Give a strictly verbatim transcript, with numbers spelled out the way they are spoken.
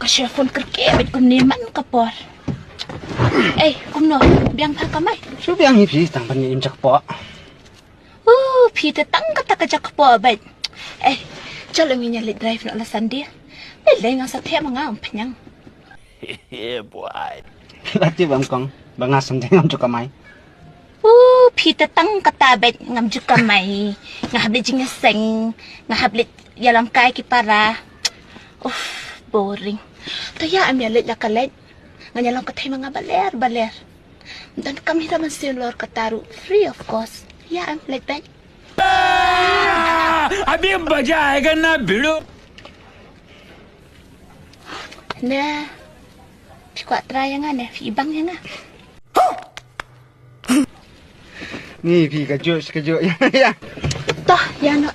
Sha phone kyrkieh bad kumne man ka por. Ei, kumno, biang pha kamai? Shu biang hi phi, tang ban ïa im jakpoh. Uh, phi te tang kata ka jakpoh bad. Ei, jol ngi ïa leit drive noh la Sunday. Lei lei nga sa thep ma nga ym pynjang. Yeah, boy. La tip bam kong ba nga Sunday ngam ju kamai. Uh, phi te tang kata bad ngam ju kamai. Nga hap leit jingïaseng, nga hap leit ïalam kai ki para. Uff, boring. To ïa em ïa leit la ka leit. Ngan ïalam ka thei ma nga baler baler. Don kam hi da man sien lor kata ruh, free of cost. Ïa em leit bad. अभी मजा आएगा ना भिड़ू. Ne. Phi kwah try ïa nga ne, phi ibang ïa nga. Ni phi ka juh ka juh ïa. Toh, ïa no